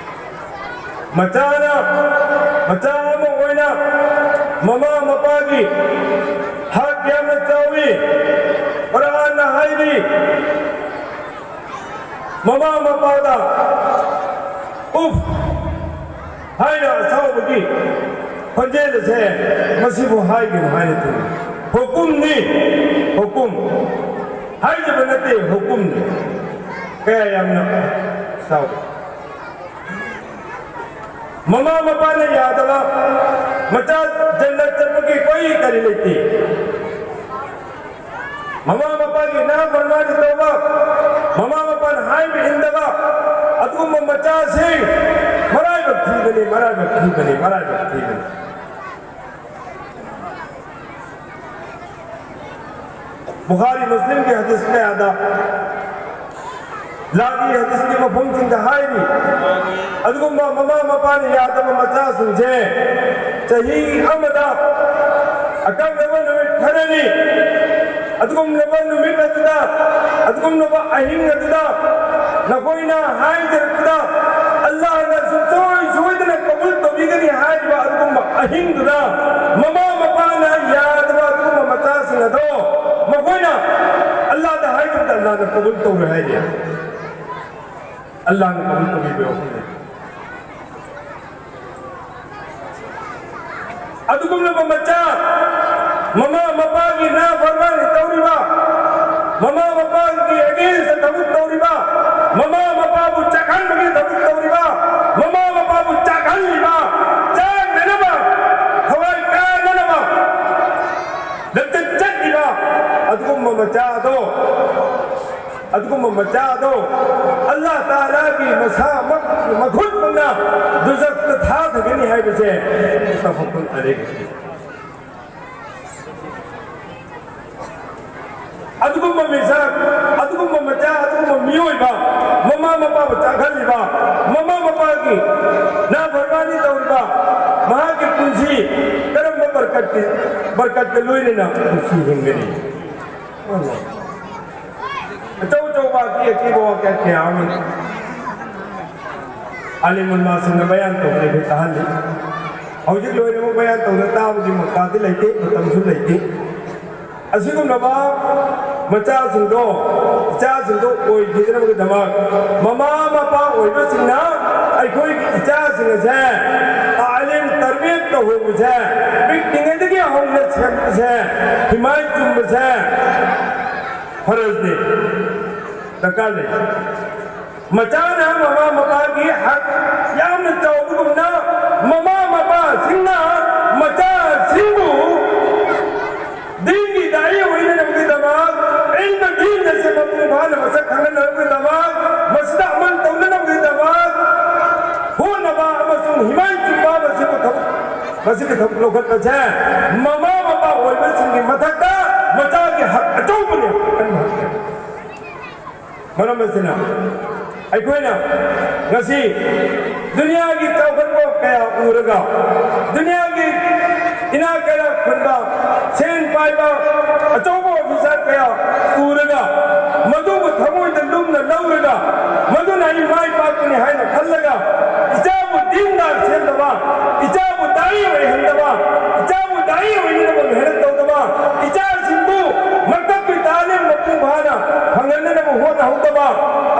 ꯃꯆꯥꯅ, ꯃꯆꯥ ꯑꯃ ꯑꯣꯏꯅ ꯃꯃꯥ ꯃꯄꯥꯒꯤ ꯍꯛ ꯌꯥꯝꯅ ꯆꯥꯎꯏ꯫ ꯀꯨꯔꯥꯟꯅ ꯍꯥꯏꯔꯤ, ꯃꯃꯥ ꯃꯄꯥꯗ "ꯎꯐ" ꯍꯥꯏꯅ ꯑꯁꯥꯎꯕꯒꯤ ꯈꯣꯟꯖꯦꯜ ꯑꯁꯦ ꯃꯁꯤꯕꯨ ꯍꯥꯏꯒꯅꯨ ꯍꯥꯏꯅ ꯊꯤꯡꯉꯤ꯫ ꯍꯨꯀꯨꯝꯅꯤ, ꯍꯨꯀꯨꯝ꯫ ꯍꯥꯏꯖꯕ ꯅꯠꯇꯦ, ꯍꯨꯀꯨꯝꯅꯤ꯫ ꯀꯌꯥ ꯌꯥꯝꯅ ꯆꯥꯎꯏ꯫ ꯃꯃꯥ ꯃꯄꯥꯅ ꯌꯥꯗꯕ ꯃꯆꯥ ꯖꯟꯅꯠ ꯆꯠꯄꯒꯤ ꯀꯣꯏ ꯀꯔꯤ ꯂꯩꯇꯦ꯫ ꯃꯃꯥ ꯃꯄꯥꯒꯤ ꯅꯥꯐꯔꯃꯥꯅꯤ ꯇꯧꯕ, ꯃꯃꯥ ꯃꯄꯥꯅ ꯍꯥꯏꯕ ꯏꯟꯗꯕ, ꯑꯗꯨꯒꯨꯝꯕ ꯃꯆꯥꯁꯤꯡ ꯃꯔꯥꯏꯕꯛ ꯊꯤꯕꯅꯤ, ꯃꯔꯥꯏꯕꯛ ꯊꯤꯕꯅꯤ, ꯃꯔꯥꯏꯕꯛ ꯊꯤꯕꯅꯤ꯫ ꯕꯨꯈꯥꯔꯤ ꯃꯨꯁꯂꯤꯝꯒꯤ ꯍꯗꯤꯁ ꯀꯌꯥꯗ, ꯂꯥꯒꯤ ꯍꯗꯤꯁꯀꯤ ꯃꯐꯝꯁꯤꯡꯗ ꯍꯥꯏꯔꯤ, ꯑꯗꯨꯒꯨꯝꯕ ꯃꯃꯥ ꯃꯄꯥꯅ ꯌꯥꯗꯕ ꯃꯆꯥꯁꯤꯡꯁꯦ ꯆꯍꯤ ꯑꯃꯗ ꯑꯀꯛꯅꯕ ꯅꯨꯃꯤꯠ ꯈꯔꯅꯤ, ꯑꯗꯨꯒꯨꯝꯂꯕ ꯅꯨꯃꯤꯠ ꯑꯗꯨꯗ, ꯑꯗꯨꯒꯨꯝꯂꯕ ꯑꯍꯤꯡ ꯑꯗꯨꯗ ꯅꯈꯣꯏꯅ ꯍꯥꯏꯖꯔꯛꯄꯗ ꯑꯜꯂꯥꯍꯅ ꯁꯨꯡꯁꯣꯏ ꯁꯣꯏꯗꯅ ꯀꯕꯨꯜ ꯇꯧꯕꯤꯒꯅꯤ ꯍꯥꯏꯔꯤꯕ ꯑꯗꯨꯒꯨꯝꯕ ꯑꯍꯤꯡꯗꯨꯗ ꯃꯃꯥ ꯃꯄꯥꯅ ꯌꯥꯗꯕ ꯑꯗꯨꯒꯨꯝꯕ ꯃꯆꯥꯁꯤꯡ ꯑꯗꯣ ꯃꯈꯣꯏꯅ ꯑꯜꯂꯥꯍꯗ ꯍꯥꯏꯈꯤꯕꯗ ꯑꯜꯂꯥꯍꯅ ꯀꯕꯨꯜ ꯇꯧꯔꯣꯏ ꯍꯥꯏꯔꯤ꯫ ꯑꯜꯂꯥꯍꯅ ꯀꯕꯨꯜ ꯇꯧꯕꯤꯕ ꯋꯥꯐꯝ ꯂꯩꯇꯦ꯫ ꯑꯗꯨꯒꯨꯝꯂꯕ ꯃꯆꯥ, ꯃꯃꯥ ꯃꯄꯥꯒꯤ ꯅꯥꯐꯔꯃꯥꯅꯤ ꯇꯧꯔꯤꯕ, ꯃꯃꯥ ꯃꯄꯥꯒꯤ against ꯊꯕꯛ ꯇꯧꯔꯤꯕ, ꯃꯃꯥ ꯃꯄꯥꯕꯨ ꯆꯥꯛꯍꯟꯕꯒꯤ ꯊꯕꯛ ꯇꯧꯔꯤꯕ, ꯃꯃꯥ ꯃꯄꯥꯕꯨ ꯆꯥꯛꯍꯜꯂꯤꯕ, ꯆꯥꯛꯅꯅꯕ, ꯊꯋꯥꯏ ꯀꯥꯅꯅꯕ ꯂꯝꯆꯠ ꯆꯠꯂꯤꯕ ꯑꯗꯨꯒꯨꯝꯕ ꯃꯆꯥꯗꯣ, ꯑꯗꯨꯒꯨꯝꯕ ꯃꯆꯥꯗꯣ ꯑꯜꯂꯥꯍ ꯇꯥꯂꯥꯒꯤ ꯃꯁꯥꯃꯛ ꯃꯈꯨꯠꯃꯛꯅ ꯗꯨꯖꯈꯇ ꯊꯥꯊꯒꯅꯤ ꯍꯥꯏꯕꯁꯦ ꯃꯨꯠꯇꯐꯛ ꯑꯂꯩꯍꯤ꯫ ꯑꯗꯨꯒꯨꯝꯕ ꯃꯤꯁꯛ, ꯑꯗꯨꯒꯨꯝꯕ ꯃꯆꯥ, ꯑꯗꯨꯒꯨꯝꯕ ꯃꯤꯑꯣꯏꯕ, ꯃꯃꯥ ꯃꯄꯥꯕꯨ ꯆꯥꯛꯍꯜꯂꯤꯕ, ꯃꯃꯥ ꯃꯄꯥꯒꯤ ꯅꯥꯐꯔꯃꯥꯅꯤ ꯇꯧꯔꯤꯕ, ꯃꯍꯥꯛꯀꯤ ꯄꯨꯟꯁꯤ ꯀꯔꯝꯕ ꯕꯔꯀꯠꯀꯤ, ꯕꯔꯀꯠꯀ ꯂꯣꯏꯅꯅ ꯄꯨꯟꯁꯤ ꯍꯤꯡꯒꯅꯤ? ꯑꯆꯧ ꯑꯆꯧꯕ ꯑꯀꯤ ꯑꯀꯤꯕ ꯋꯥꯀꯌꯥ ꯀꯌꯥ ꯑꯃ ꯑꯥꯂꯤꯝ ꯎꯂꯃꯥꯁꯤꯡꯅ ꯕꯌꯥꯟ ꯇꯧꯕꯗ ꯑꯩꯈꯣꯏ ꯇꯥꯍꯜꯂꯤ꯫ ꯍꯧꯖꯤꯛ ꯂꯣꯏꯅꯃꯛ ꯕꯌꯥꯟ ꯇꯧꯗ ꯇꯥꯕꯒꯤ ꯃꯧꯀꯥꯗꯤ ꯂꯩꯇꯦ, ꯃꯇꯝꯁꯨ ꯂꯩꯇꯦ꯫ ꯑꯁꯤꯒꯨꯝꯂꯕ ꯃꯆꯥꯁꯤꯡꯗꯣ, ꯏꯆꯥꯁꯤꯡꯗꯣ ꯑꯣꯏꯈꯤꯗꯅꯕꯒꯤꯗꯃꯛ ꯃꯃꯥ ꯃꯄꯥ ꯑꯣꯏꯕꯁꯤꯡꯅ ꯑꯩꯈꯣꯏꯒꯤ ꯏꯆꯥꯁꯤꯡ ꯑꯁꯦ ꯇꯥꯂꯤꯝ ꯇꯔꯕꯤꯌꯠ ꯇꯧꯍꯧꯕꯁꯦ, ꯄꯤꯛꯂꯤꯉꯩꯗꯒꯤ ꯍꯧꯅ ꯁꯦꯝꯕꯁꯦ, ꯍꯤꯃꯥꯏ ꯆꯨꯝꯕꯁꯦ ꯐꯔꯖꯅꯤ, ꯗꯔꯀꯥꯔ ꯂꯩ꯫ ꯃꯆꯥꯅ ꯃꯃꯥ ꯃꯄꯥꯒꯤ ꯍꯛ ꯌꯥꯝꯅ ꯆꯥꯎꯕꯒꯨꯝꯅ, ꯃꯃꯥ ꯃꯄꯥꯁꯤꯡꯅ ꯃꯆꯥꯁꯤꯡꯕꯨ ꯗꯤꯟꯒꯤ ꯗꯥꯏ ꯑꯣꯏꯅꯅꯕꯒꯤꯗꯃꯛ ꯑꯁꯤꯒꯤ ꯊꯕꯛ ꯂꯧꯈꯠꯄꯁꯦ ꯃꯃꯥ ꯃꯄꯥ ꯑꯣꯏꯕꯁꯤꯡꯒꯤ ꯃꯊꯛꯇ ꯃꯆꯥꯒꯤ ꯍꯛ ꯑꯆꯧꯕꯅꯤ, ꯑꯍꯟ ꯍꯛꯅꯤ꯫ ꯃꯔꯝ ꯑꯁꯤꯅ ꯑꯩꯈꯣꯏꯅ ꯉꯁꯤ ꯗꯨꯅꯤꯌꯥꯒꯤ ꯆꯥꯎꯈꯠꯄ ꯀꯌꯥ ꯎꯔꯒ, ꯗꯨꯅꯤꯌꯥꯒꯤ ꯏꯅꯥꯛ ꯀꯩꯔꯥꯛ ꯈꯨꯟꯕ, ꯁꯦꯟ ꯄꯥꯏꯕ, ꯑꯆꯧꯕ ꯑꯣꯐꯤꯁꯥꯔ ꯀꯌꯥ ꯎꯔꯒ, ꯃꯗꯨꯕꯨ ꯊꯃꯣꯏꯗ ꯂꯨꯝꯅ ꯂꯧꯔꯒ, ꯃꯗꯨꯅ ꯑꯩ ꯃꯥꯏ ꯄꯥꯛꯄꯅꯤ ꯍꯥꯏꯅ ꯈꯜꯂꯒ, ꯏꯆꯥꯕꯨ ꯗꯤꯟꯗꯥꯔ ꯁꯦꯝꯅꯕ, ꯏꯆꯥꯕꯨ ꯗꯥꯏ ꯑꯣꯏꯍꯟꯅꯕ, ꯏꯆꯥꯕꯨ ꯗꯥꯏ ꯑꯣꯏꯅꯅꯕ ꯃꯦꯍꯅꯠ ꯇꯧꯗꯕ, ꯏꯆꯥꯁꯤꯡꯕꯨ ꯃꯛꯇꯕꯀꯤ ꯇꯥꯂꯤꯝ ꯃꯄꯨꯡ ꯐꯥꯅ ꯐꯪꯍꯟꯅꯅꯕ ꯍꯣꯠꯅꯍꯧꯗꯕ,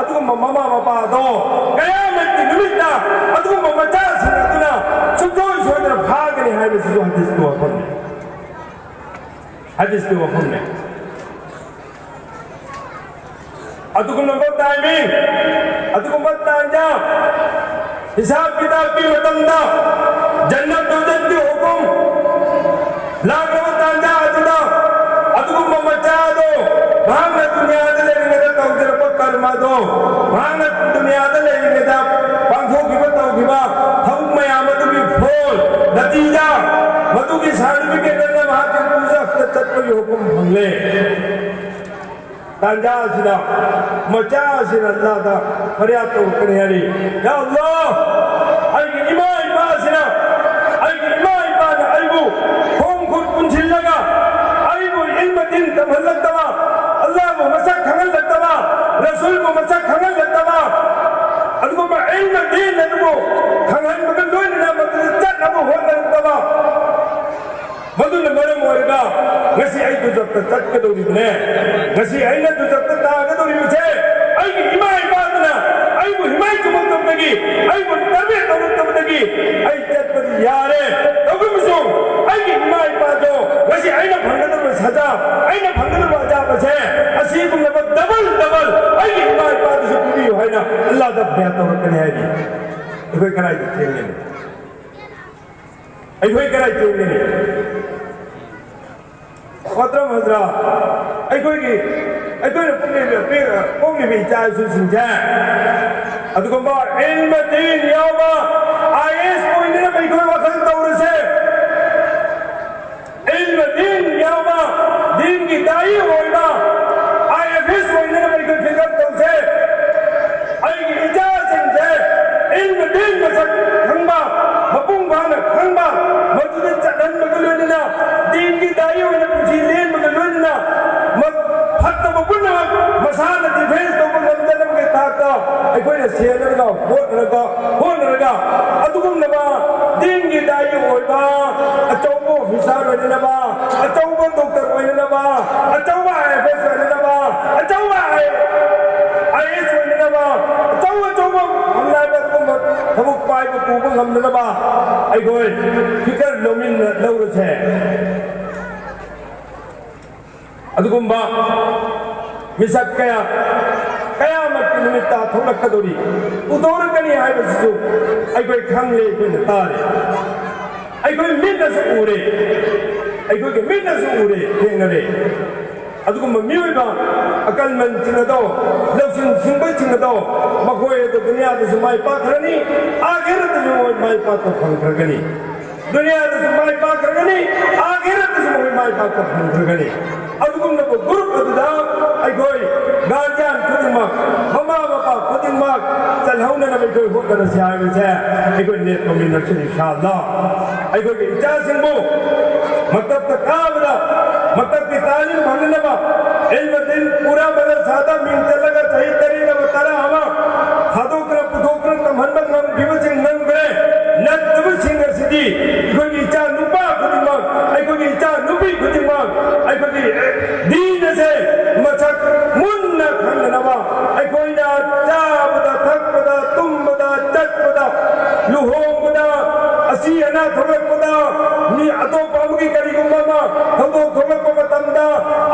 ꯑꯗꯨꯒꯨꯝꯕ ꯃꯃꯥ ꯃꯄꯥꯗꯣ ꯀꯌꯥꯃꯠꯀꯤ ꯅꯨꯃꯤꯠꯇ ꯑꯗꯨꯒꯨꯝꯕ ꯃꯆꯥꯁꯤꯡ ꯑꯗꯨꯅ ꯁꯨꯡꯁꯣꯏ ꯁꯣꯏꯗꯅ ꯐꯥꯒꯅꯤ ꯍꯥꯏꯕꯁꯤꯁꯨ ꯍꯗꯤꯁꯀꯤ ꯋꯥꯐꯝꯅꯤ꯫ ꯍꯗꯤꯁꯀꯤ ꯋꯥꯐꯝꯅꯤ꯫ ꯑꯗꯨꯒꯨꯝꯂꯕ ꯇꯥꯏꯃꯤꯡ, ꯑꯗꯨꯒꯨꯝꯕ ꯇꯥꯟꯖꯥ, ꯍꯤꯁꯥꯕ ꯀꯤꯇꯥꯕꯀꯤ ꯃꯇꯝꯗ ꯖꯟꯅꯠ ꯗꯣꯖꯈꯀꯤ ꯍꯨꯀꯨꯝ ꯂꯥꯛꯂꯕ ꯇꯥꯟꯖꯥ ꯑꯗꯨꯗ, ꯑꯗꯨꯒꯨꯝꯕ ꯃꯆꯥ ꯑꯗꯣ ꯃꯍꯥꯛꯅ ꯗꯨꯅꯤꯌꯥꯗ ꯂꯩꯔꯤꯉꯩꯗ ꯇꯧꯖꯔꯛꯄ ꯀꯔꯃ ꯑꯗꯣ, ꯃꯍꯥꯛꯅ ꯗꯨꯅꯤꯌꯥꯗ ꯂꯩꯔꯤꯉꯩꯗ ꯄꯥꯡꯊꯣꯛꯈꯤꯕ ꯇꯧꯈꯤꯕ ꯊꯕꯛ ꯃꯌꯥꯝ ꯑꯗꯨꯒꯤ ꯐꯣꯜ, ꯅꯇꯤꯖꯥ, ꯃꯗꯨꯒꯤ ꯁꯥꯔꯇꯤꯐꯤꯀꯦꯠ ꯑꯣꯏꯅ ꯃꯍꯥꯛꯀꯤ ꯗꯣꯖꯈꯇ ꯆꯠꯄꯒꯤ ꯍꯨꯀꯨꯝ ꯐꯪꯂꯦ꯫ ꯇꯥꯟꯖꯥ ꯑꯁꯤꯗ ꯃꯆꯥ ꯑꯁꯤꯅ ꯑꯜꯂꯥꯗ ꯐꯔꯤꯌꯥꯗ ꯇꯧꯔꯛꯀꯅꯤ ꯍꯥꯏꯔꯤ, "ꯌꯥ ꯑꯜꯂꯥ, ꯑꯩꯒꯤ ꯏꯃꯥ ꯏꯄꯥꯁꯤꯅ, ꯑꯩꯒꯤ ꯏꯃꯥ ꯏꯄꯥꯅ ꯑꯩꯕꯨ ꯈꯣꯡ ꯈꯨꯠ ꯄꯨꯟꯁꯤꯜꯂꯒ ꯑꯩꯕꯨ ꯏꯜꯃ ꯗꯤꯟ ꯇꯝꯍꯜꯂꯛꯇꯕ, ꯑꯜꯂꯥꯕꯨ ꯃꯁꯛ ꯈꯪꯍꯜꯂꯛꯇꯕ, ꯔꯁꯨꯜꯕꯨ ꯃꯁꯛ ꯈꯪꯍꯜꯂꯛꯇꯕ, ꯑꯗꯨꯒꯨꯝꯕ ꯏꯜꯃ ꯗꯤꯟ ꯑꯗꯨꯕꯨ ꯈꯪꯍꯟꯕꯒ ꯂꯣꯏꯅꯅ ꯃꯗꯨꯗ ꯆꯠꯅꯕ ꯍꯣꯠꯅꯔꯛꯇꯕ, ꯃꯗꯨꯅ ꯃꯔꯝ ꯑꯣꯏꯔꯒ ꯉꯁꯤ ꯑꯩ ꯗꯣꯖꯈꯇ ꯆꯠꯀꯗꯧꯔꯤꯕꯅꯦ꯫ ꯉꯁꯤ ꯑꯩꯅ ꯗꯣꯖꯈꯇ ꯇꯥꯒꯗꯧꯔꯤꯕꯁꯦ ꯑꯩꯒꯤ ꯏꯃꯥ ꯏꯄꯥꯗꯨꯅ ꯑꯩꯕꯨ ꯍꯤꯃꯥꯌꯠ ꯇꯧꯔꯛꯇꯕꯗꯒꯤ, ꯑꯩꯕꯨ ꯇꯔꯕꯤꯌꯠ ꯇꯧꯔꯛꯇꯕꯗꯒꯤ ꯑꯩ ꯆꯠꯄꯗꯤ ꯌꯥꯔꯦ꯫ ꯇꯧꯕꯇꯕꯨ ꯑꯩꯒꯤ ꯏꯃꯥ ꯏꯄꯥꯗꯣ ꯉꯁꯤ ꯑꯩꯅ ꯐꯪꯒꯗꯧꯔꯤꯕ ꯁꯖꯥ, ꯑꯩꯅ ꯐꯪꯒꯗꯧꯔꯤꯕ ꯑꯖꯥꯕ ꯑꯁꯦ ꯑꯁꯤꯒꯨꯝꯂꯕ ꯗꯕꯜ ꯗꯕꯜ ꯑꯩꯒꯤ ꯏꯃꯥ ꯏꯄꯥꯗꯨꯁꯨ ꯄꯤꯕꯤꯌꯨ" ꯍꯥꯏꯅ ꯑꯜꯂꯥꯗ ꯐꯔꯤꯌꯥꯗ ꯇꯧꯔꯛꯀꯅꯤ ꯍꯥꯏꯔꯤ꯫ ꯑꯩꯈꯣꯏ ꯀꯗꯥꯏꯗ ꯊꯦꯡꯒꯅꯤ? ꯑꯩꯈꯣꯏ ꯀꯗꯥꯏ ꯊꯦꯡꯒꯅꯤ? ꯃꯣꯍꯇꯔꯝ ꯍꯖꯔꯥꯠ, ꯑꯩꯈꯣꯏꯒꯤ, ꯑꯩꯈꯣꯏꯅ ꯄꯣꯛꯂꯤꯕ, ꯄꯣꯛꯂꯤꯕ ꯏꯆꯥ ꯏꯁꯨꯁꯤꯡꯁꯦ ꯑꯗꯨꯒꯨꯝꯕ ꯏꯜꯃ ꯗꯤꯟ ꯌꯥꯎꯕ ꯑꯥꯏ ꯑꯦ ꯑꯦꯁ ꯑꯣꯏꯅꯅꯕ ꯑꯩꯈꯣꯏ ꯋꯥꯈꯜ ꯇꯧꯔꯁꯦ꯫ ꯒꯤ ꯗꯥꯏ ꯑꯣꯏꯕ ꯑꯥꯏ ꯑꯦꯐ ꯑꯦꯁ ꯑꯣꯏꯅꯅꯕ ꯑꯩꯈꯣꯏ ꯐꯤꯀꯔ ꯇꯧꯁꯦ꯫ ꯑꯩꯒꯤ ꯏꯆꯥꯁꯤꯡꯁꯦ ꯏꯜꯃ ꯗꯤꯟ ꯃꯁꯛ ꯈꯪꯕ, ꯃꯄꯨꯡ ꯐꯥꯅ ꯈꯪꯕ, ꯃꯗꯨꯗ ꯆꯠꯍꯟꯕꯒ ꯂꯣꯏꯅꯅ ꯗꯤꯟꯒꯤ ꯗꯥꯏ ꯑꯣꯏꯅ ꯄꯨꯟꯁꯤ ꯂꯦꯟꯕꯒ ꯂꯣꯏꯅꯅ ꯃ-, ꯐꯠꯇꯕ ꯄꯨꯝꯅꯃꯛ ꯃꯁꯥꯅ ꯗꯤꯐꯦꯟꯁ ꯇꯧꯕ ꯉꯝꯖꯅꯕꯒꯤ ꯊꯥꯛꯇ ꯑꯩꯈꯣꯏꯅ ꯁꯦꯟꯅꯔꯒ ꯍꯣꯠꯅꯔꯒ ꯍꯣꯠꯅꯔꯒ ꯑꯗꯨꯒꯨꯝꯂꯕ ꯗꯤꯟꯒꯤ ꯗꯥꯏ ꯑꯣꯏꯕ ꯑꯆꯧꯕ ꯑꯣꯐꯤꯁꯥꯔ ꯑꯣꯏꯅꯅꯕ, ꯑꯆꯧꯕ ꯗꯣꯛꯇꯔ ꯑꯣꯏꯅꯅꯕ, ꯑꯆꯧꯕ ꯑꯥꯏ ꯑꯦꯐ ꯑꯦꯁ ꯑꯣꯏꯅꯅꯕ, ꯑꯆꯧꯕ ꯑꯥꯏ ꯑꯦ ꯑꯦꯁ ꯑꯣꯏꯅꯅꯕ, ꯑꯆꯧ ꯑꯆꯧꯕ ꯍꯝꯅꯥꯏꯕ ꯑꯗꯨꯒꯨꯝꯕ ꯊꯕꯛ ꯄꯥꯏꯕ ꯄꯨꯕ ꯉꯝꯅꯅꯕ ꯑꯩꯈꯣꯏ ꯐꯤꯀꯔ ꯂꯧꯃꯤꯟꯅ ꯂꯧꯔꯁꯦ꯫ ꯑꯗꯨꯒꯨꯝꯕ ꯃꯤꯁꯛ ꯀꯌꯥ, ꯀꯌꯥꯃꯠꯀꯤ ꯅꯨꯃꯤꯠꯇ ꯊꯣꯛꯂꯛꯀꯗꯧꯔꯤ, ꯄꯨꯊꯣꯔꯛꯀꯅꯤ ꯍꯥꯏꯕꯁꯤꯁꯨ ꯑꯩꯈꯣꯏ ꯈꯪꯂꯦ, ꯑꯩꯈꯣꯏꯅ ꯇꯥꯔꯦ, ꯑꯩꯈꯣꯏ ꯃꯤꯠꯅꯁꯨ ꯎꯔꯦ, ꯑꯩꯈꯣꯏꯒꯤ ꯃꯤꯠꯅꯁꯨ ꯎꯔꯦ, ꯊꯦꯡꯅꯔꯦ꯫ ꯑꯗꯨꯒꯨꯝꯕ ꯃꯤꯑꯣꯏꯕ ꯑꯀꯜꯃꯟꯁꯤꯡ ꯑꯗꯣ, ꯂꯧꯁꯤꯡ ꯁꯤꯡꯕꯁꯤꯡ ꯑꯗꯣ, ꯃꯈꯣꯏ ꯑꯗꯨ ꯗꯨꯅꯤꯌꯥꯗꯁꯨ ꯃꯥꯏ ꯄꯥꯛꯈ꯭ꯔꯅꯤ, ꯑꯥꯈꯤꯔꯠꯇꯁꯨ ꯃꯣꯏ ꯃꯥꯏ ꯄꯥꯛꯄ ꯐꯪꯈ꯭ꯔꯒꯅꯤ꯫ ꯗꯨꯅꯤꯌꯥꯗꯁꯨ ꯃꯥꯏ ꯄꯥꯛꯈ꯭ꯔꯒꯅꯤ, ꯑꯥꯈꯤꯔꯠꯇꯁꯨ ꯃꯣꯏ ꯃꯥꯏ ꯄꯥꯛꯄ ꯐꯪꯈ꯭ꯔꯒꯅꯤ꯫ ꯑꯗꯨꯒꯨꯝꯂꯕ ꯒ꯭ꯔꯨꯞ ꯑꯗꯨꯗ ꯑꯩꯈꯣꯏ ꯒꯥꯔꯖꯤꯌꯥꯟ ꯈꯨꯗꯤꯡꯃꯛ, ꯃꯃꯥ ꯃꯄꯥ ꯈꯨꯗꯤꯡꯃꯛ ꯆꯠꯍꯧꯅꯅꯕ ꯑꯩꯈꯣꯏ ꯍꯣꯠꯅꯔꯁꯤ ꯍꯥꯏꯕꯁꯦ ꯑꯩꯈꯣꯏ ꯅꯦꯠ ꯇꯧꯃꯤꯟꯅꯁꯤ ꯏꯟꯁꯥ ꯑꯜꯂꯥ꯫ ꯑꯩꯈꯣꯏꯒꯤ ꯏꯆꯥꯁꯤꯡꯕꯨ ꯃꯛꯇꯕꯇ ꯀꯥꯕꯗ, ꯃꯛꯇꯕꯀꯤ ꯇꯥꯂꯤꯝ ꯐꯪꯅꯅꯕ, ꯏꯜꯃ ꯗꯤꯟ ꯄꯨꯔꯥ ꯃꯗꯔꯁꯥꯗ ꯃꯤꯡ ꯆꯜꯂꯒ ꯆꯍꯤ ꯇꯔꯦꯠ ꯑꯃ ꯇꯔꯥ ꯑꯃ ꯊꯥꯗꯣꯛꯇꯨꯅ ꯄꯨꯊꯣꯛꯇꯨꯅ ꯇꯝꯍꯟꯕ ꯉꯝꯈꯤꯕꯁꯤꯡ ꯉꯝꯈ꯭ꯔꯦ꯫ ꯅꯠꯇꯕꯁꯤꯡ ꯑꯁꯤꯗꯤ ꯑꯩꯈꯣꯏꯒꯤ ꯏꯆꯥ ꯅꯨꯄꯥ ꯈꯨꯗꯤꯡꯃꯛ, ꯑꯩꯈꯣꯏꯒꯤ ꯏꯆꯥ ꯅꯨꯄꯤ ꯈꯨꯗꯤꯡꯃꯛ ꯑꯩꯈꯣꯏꯒꯤ ꯗꯤꯟ ꯑꯁꯦ ꯃꯁꯛ ꯃꯨꯟꯅ ꯈꯪꯅꯅꯕ, ꯑꯩꯈꯣꯏꯅ ꯆꯥꯕꯗ, ꯊꯛꯄꯗ, ꯇꯨꯝꯕꯗ, ꯆꯠꯄꯗ, ꯂꯨꯍꯣꯡꯕꯗ, ꯑꯁꯤ ꯑꯅꯥ ꯊꯣꯛꯂꯛꯄꯗ, ꯃꯤ ꯑꯇꯣꯞꯄ ꯑꯃꯒꯤ ꯀꯔꯤꯒꯨꯝꯕ ꯑꯃ ꯊꯧꯗꯣꯛ ꯊꯣꯛꯂꯛꯄ ꯃꯇꯝꯗ,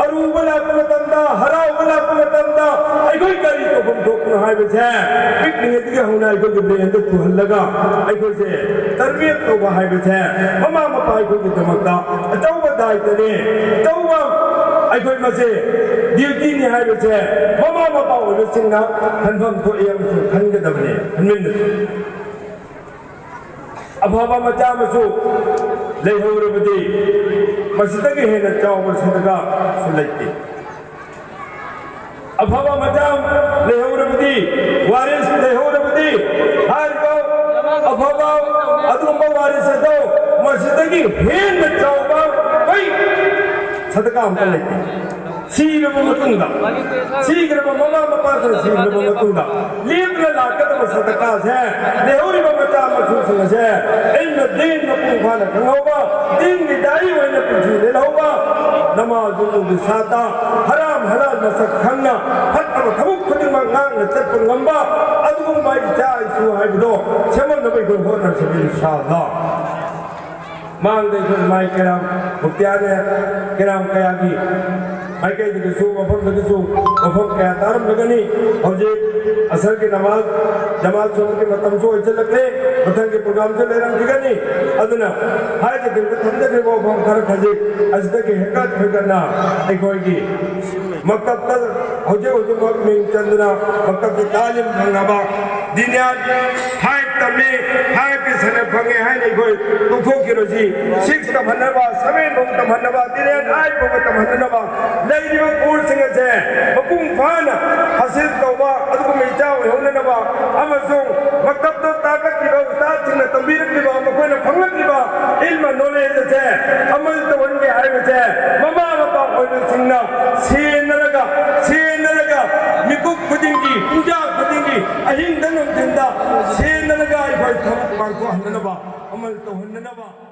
ꯑꯔꯨꯕ ꯂꯥꯛꯄ ꯃꯇꯝꯗ, ꯍꯔꯥꯎꯕ ꯂꯥꯛꯄ ꯃꯇꯝꯗ ꯑꯩꯈꯣꯏ ꯀꯔꯤ ꯇꯧꯐꯝ ꯊꯣꯛꯄꯅꯣ ꯍꯥꯏꯕꯁꯦ ꯄꯤꯛꯂꯤꯉꯩꯗꯒꯤ ꯍꯧꯅ ꯑꯩꯈꯣꯏꯒꯤ ꯕ꯭ꯔꯦꯟꯗ ꯆꯨꯍꯜꯂꯒ ꯑꯩꯈꯣꯏꯁꯦ ꯇꯔꯕꯤꯌꯠ ꯇꯧꯕ ꯍꯥꯏꯕꯁꯦ ꯃꯃꯥ ꯃꯄꯥ ꯑꯩꯈꯣꯏꯒꯤꯗꯃꯛꯇ ꯑꯆꯧꯕ ꯗꯥꯏꯇꯅꯤ, ꯑꯆꯧꯕ ꯑꯩꯈꯣꯏ ꯃꯁꯦ ꯗ꯭ꯌꯨꯇꯤꯅꯤ ꯍꯥꯏꯕꯁꯦ ꯃꯃꯥ ꯃꯄꯥ ꯑꯣꯏꯕꯁꯤꯡꯅ ꯈꯟꯐꯝ ꯊꯣꯛꯏ ꯑꯃꯁꯨꯡ ꯈꯟꯒꯗꯕꯅꯤ, ꯈꯟꯃꯤꯟꯅꯁꯤ꯫ ꯑꯐꯕ ꯃꯆꯥ ꯃꯁꯨ ꯂꯩꯍꯧꯔꯕꯗꯤ ꯃꯁꯤꯗꯒꯤ ꯍꯦꯟꯅ ꯆꯥꯎꯕ ꯁꯗꯀꯥꯁꯨ ꯂꯩꯇꯦ꯫ ꯑꯐꯕ ꯃꯆꯥ ꯂꯩꯍꯧꯔꯕꯗꯤ, ꯋꯥꯔꯤꯁ ꯂꯩꯍꯧꯔꯕꯗꯤ, ꯍꯥꯏꯔꯤꯕ ꯑꯐꯕ ꯑꯗꯨꯒꯨꯝꯕ ꯋꯥꯔꯤꯁ ꯑꯗꯣ ꯃꯁꯤꯗꯒꯤ ꯍꯦꯟꯅ ꯆꯥꯎꯕ ꯀꯩ ꯁꯗꯀꯥ ꯑꯝꯇ ꯂꯩꯇꯦ꯫ ꯁꯤꯔꯕ ꯃꯇꯨꯡꯗ, ꯁꯤꯈ꯭ꯔꯕ ꯃꯃꯥ ꯃꯄꯥꯁꯤꯡ ꯁꯤꯈ꯭ꯔꯕ ꯃꯇꯨꯡꯗ ꯂꯦꯞꯇꯅ ꯂꯥꯛꯀꯗꯕ ꯁꯗꯀꯥꯁꯦ, ꯂꯩꯍꯧꯔꯤꯕ ꯃꯆꯥ ꯃꯁꯨꯁꯤꯡ ꯑꯁꯦ ꯑꯩꯅ ꯗꯤꯟ ꯃꯄꯨꯡ ꯐꯥꯅ ꯈꯪꯍꯧꯕ, ꯗꯤꯟꯒꯤ ꯗꯥꯏ ꯑꯣꯏꯅ ꯄꯨꯟꯁꯤ ꯂꯦꯜꯍꯧꯕ, ꯅꯃꯥꯖ ꯎꯖꯨꯒꯤ ꯁꯥꯇ, ꯍꯔꯥꯝ ꯍꯂꯥꯜ ꯃꯁꯛ ꯈꯪꯅ ꯐꯠꯇꯕ ꯊꯕꯛ ꯈꯨꯗꯤꯡꯃꯛ ꯉꯥꯛꯅ ꯆꯠꯄ ꯉꯝꯕ ꯑꯗꯨꯒꯨꯝꯕ ꯏꯆꯥ ꯏꯁꯨ ꯍꯥꯏꯕꯗꯣ ꯁꯦꯝꯃꯛꯅꯕ ꯑꯩꯈꯣꯏ ꯍꯣꯠꯅꯁꯤ ꯏꯟꯁꯥ ꯑꯜꯂꯥ꯫ ꯃꯥꯡꯗ ꯑꯩꯈꯣꯏ ꯃꯥꯏ ꯀꯌꯥꯝ ꯃꯨꯐꯇꯤꯌꯥꯅ ꯀꯌꯥꯝ ꯀꯌꯥꯒꯤ ꯃꯥꯏꯀꯩꯗꯒꯤꯁꯨ, ꯃꯐꯝꯗꯒꯤꯁꯨ ꯋꯥꯐꯝ ꯀꯌꯥ ꯇꯥꯔꯝꯂꯒꯅꯤ꯫ ꯍꯧꯖꯤꯛ ꯑꯁꯔꯒꯤ ꯅꯃꯥꯖ, ꯅꯃꯥꯖ ꯁꯣꯟꯕꯒꯤ ꯃꯇꯝꯁꯨ ꯑꯣꯏꯁꯤꯜꯂꯛꯂꯦ꯫ ꯃꯊꯪꯒꯤ ꯄ꯭ꯔꯣꯒ꯭ꯔꯥꯝꯁꯨ ꯂꯩꯔꯝꯈꯤꯒꯅꯤ꯫ ꯑꯗꯨꯅ ꯍꯥꯏꯖꯈꯤꯕ, ꯊꯝꯖꯈ꯭ꯔꯤꯕ ꯋꯥꯐꯝ ꯈꯔ ꯈꯖꯤꯛ ꯑꯁꯤꯗꯒꯤ ꯍꯦꯟꯒꯠ ꯍꯦꯟꯒꯠꯅ ꯑꯩꯈꯣꯏꯒꯤ ꯃꯛꯇꯕꯇ ꯍꯧꯖꯤꯛ ꯍꯧꯖꯤꯛꯃꯛ ꯃꯤꯡ ꯆꯟꯗꯨꯅ ꯃꯛꯇꯕꯀꯤ ꯇꯥꯂꯤꯝ ꯐꯪꯅꯕ, ꯗꯤꯅꯤꯌꯥꯠ ꯐꯥꯏꯚ ꯇꯝꯃꯤ, ꯐꯥꯏꯚꯀꯤ ꯁꯅ ꯐꯪꯉꯦ ꯍꯥꯏꯅ ꯑꯩꯈꯣꯏ ꯇꯣꯛꯊꯣꯛꯈꯤꯔꯣꯏꯁꯤ꯫ ꯁꯤꯛꯁ ꯇꯝꯍꯟꯅꯕ, ꯁꯚꯦꯟ ꯐꯥꯎ ꯇꯝꯍꯟꯅꯕ, ꯗꯤꯅꯤꯌꯥꯠ ꯑꯥꯏꯠ ꯐꯥꯎꯕ ꯇꯝꯍꯟꯅꯕ ꯂꯩꯔꯤꯕ ꯀꯣꯔꯁꯁꯤꯡ ꯑꯁꯦ ꯃꯄꯨꯡ ꯐꯥꯅ ꯍꯥꯁꯤꯜ ꯇꯧꯕ ꯑꯗꯨꯒꯨꯝꯕ ꯏꯆꯥ ꯑꯣꯏꯍꯧꯅꯅꯕ ꯑꯃꯁꯨꯡ ꯃꯛꯇꯕꯇ ꯇꯥꯛꯂꯛꯂꯤꯕ ꯎꯁꯇꯥꯗꯁꯤꯡꯅ ꯇꯝꯕꯤꯔꯛꯂꯤꯕ, ꯃꯈꯣꯏꯅ ꯐꯪꯂꯛꯂꯤꯕ ꯏꯜꯃ ꯅꯣꯂꯦꯖ ꯑꯁꯦ ꯑꯃꯜ ꯇꯧꯍꯟꯒꯦ ꯍꯥꯏꯕꯁꯦ ꯃꯃꯥ ꯃꯄꯥ ꯑꯣꯏꯕꯁꯤꯡꯅ ꯁꯦꯟꯅꯔꯒ, ꯁꯦꯟꯅꯔꯒ ꯃꯤꯀꯨꯞ ꯈꯨꯗꯤꯡꯒꯤ, ꯄꯨꯡꯖꯥ ꯈꯨꯗꯤꯡꯒꯤ, ꯑꯍꯤꯡꯗ ꯅꯨꯡꯊꯤꯟꯗ ꯁꯦꯟꯅꯔꯒ ꯑꯩꯈꯣꯏ ꯊꯕꯛ ꯄꯥꯡꯊꯣꯛꯍꯟꯅꯅꯕ, ꯑꯃꯜ ꯇꯧꯍꯟꯅꯅꯕ꯫